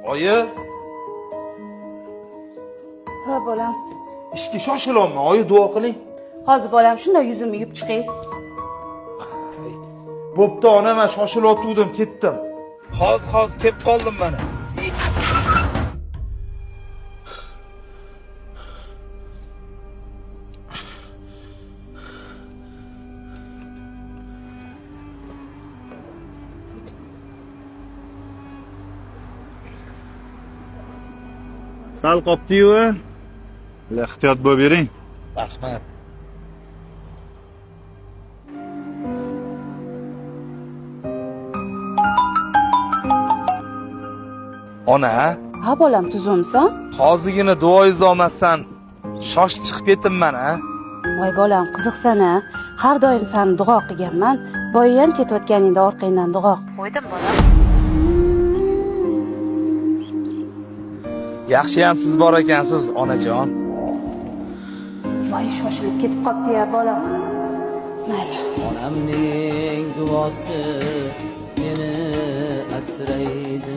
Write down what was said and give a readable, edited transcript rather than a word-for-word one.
Oyi, Ha bolam. Ishga shoshilyapman. Oyi, duo qiling. Hozir bolam, shunday yuzimni yuvib chiqay. Bo'pti ona, men shoshilayotgandim, ketdim. Hozir hozir kelib qoldim mana. Sal qopdi-yu. Ehtiyot bo'lib yuring. Rahmat. Ona, Ha bolam, tuzumsan? Hozirgina duoyingizni olmasdan shoshib chiqib ketdim mana. Voy bolam, qiziqsan a? Har doim seni duo qilganman. Boyayam ketayotganingda orqangdan duo qilib qo'ydim bolam. Yaxshiyam siz bor ekansiz, onajon. Voy, shoshilib ketib qolibdi-ya bolam. Mayli. Onamning duosi meni asraydi.